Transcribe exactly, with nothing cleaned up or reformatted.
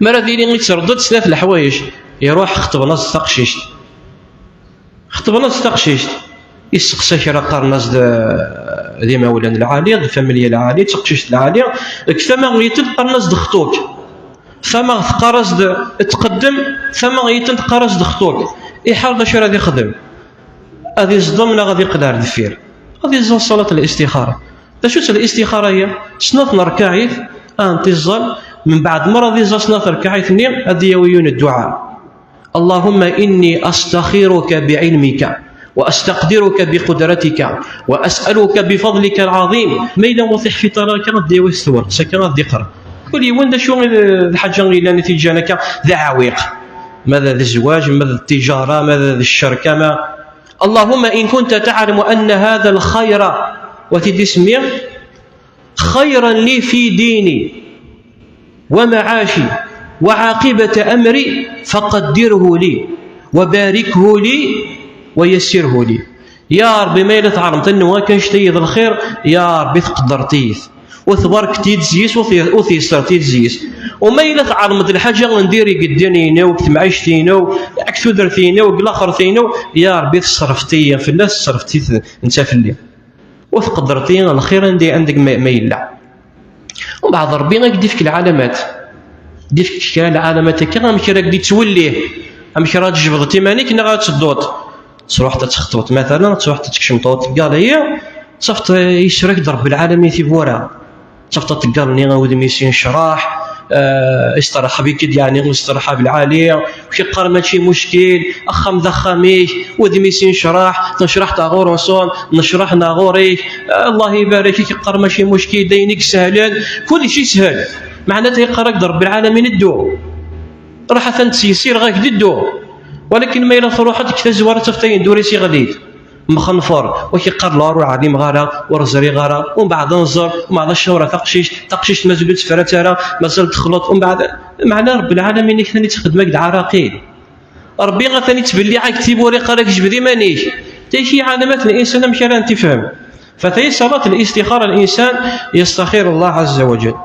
Mi ara d-yili yettreḍ-d snat leḥwayeǧ, iruḥ xeṭben-as-d taqcict. Xeṭben-as-d taqcict, isteqsa kra, qqaren-as-d, eh, d imawlan lɛali, d familya lɛali, d taqcict lɛali. Deg tama n yiṭen qqaren-as-d xṭu-k. Tama teqqar-as-d tqeddem, tama n yiṭen teqqar-as-d xṭu-k. Iḥar d acu ara d-ixdem. Ad iẓdem neɣ ad iqqel ar deffir? Ad iẓẓal ṣṣalat al-istixara. D acu-tt al-istixara-ya? Snat n rkaɛit, ad tent-iẓẓal, mbeɛd mi ara d-iẓẓal snat n rkaɛit-nni, ad d-yawi yiwen dduɛa. اللهم إني أستخيرك بعلمك وأستقدرك بقدرتك وأسألك بفضلك العظيم. Ma yella ur t-iḥfiḍ ara akka, ad d-yawi s tewret, akka ad d-iqra. Kul yiwen d acu i d lḥaǧa yellan i t-iǧǧan akka d aɛewwiq. Ma d, d zzwaǧ, ma d tijara, ma d ccerka, ma. اللهم إن كنت تعلم أن هذا الخير, wa t-id-isemmi, خيرا لي في ديني ومعاشي وعاقبة أمري فقدره لي وباركه لي ويسره لي. Ya Ṛebbi, ma yella tɛelmeḍ anwa akka annect-agi d lxir, ya Ṛebbi, tqeddreḍ-iyi-t. U tbarkeḍ-iyi-d zzi-s, u t-, u tyessreḍ-iyi-d zzi-s. U ma yella tɛelmeḍ lḥaǧa n diri deg ddin-inu, deg temɛict-inu, deg tudert-inu, deg laxert-inu, ya Ṛebbi, tesserfeḍ-iyi fell-as, tesserfeḍ-it netta fell-i. U tqeddreḍ-iyi lxir anda, anda ma, ma yella. Umbeɛd Ṛebbi ad k-d-ifk lɛalamat. D-ifk kra lɛalamat akka, amek ara k-d-ittwellih, amek ara tjebdeḍ iman-ik neɣ ad tedduḍ. Truḥeḍ ad txeṭṭbeḍ, matalan, truḥeḍ ad tkecmeḍ ɣer teggaḍ-ayi, tafeḍ, eh, yessefrak-d Ṛebbi lɛalamin tiwwura. Tafeḍ ateggaḍ-nni, udem-is inecraḥ, eh, isterḥeb-ik-id, yeɛni isterḥeb lɛali, u k-iqqar mačči muckil, axxam d axxam-ik, udem-is inecraḥ, tnecraḥ taɣur-nsen, necraḥ naɣur-ik, eh, Allah ibarek, i k-iqqar mačči muckil, d ayen i isehlen, kullec ishel. Meɛna ad iqqar-ak-d Ṛebbi lɛalamin ddu. Ruḥ, atan ttyessireɣ-ak-d ddu. Walakin ma yella truḥeḍ deg tazwara, tafeḍ ayen d ur isiɣlid. Mxenfer, wa k-iqqar la, ur ɛlimeɣ ara, ur ẓriɣ ara, umbeɛd ad nẓer, umbeɛd ad cawreɣ taqcict, taqcict mazal ur tefrat ara, mazal texleḍ, umbeɛd, meɛna Ṛebbi lɛalamin atan ittxeddem-ak-d ɛraqil. Ṛebbi atan ittbelliɛ-ak-d tiwwura, iqqar-ak jbed iman-ik. Tagi ɛalamat n insan amek ara tent-ifhem. Fataya ṣṣalat al-istixara, al-insan yastaxir Allah azza wa jal.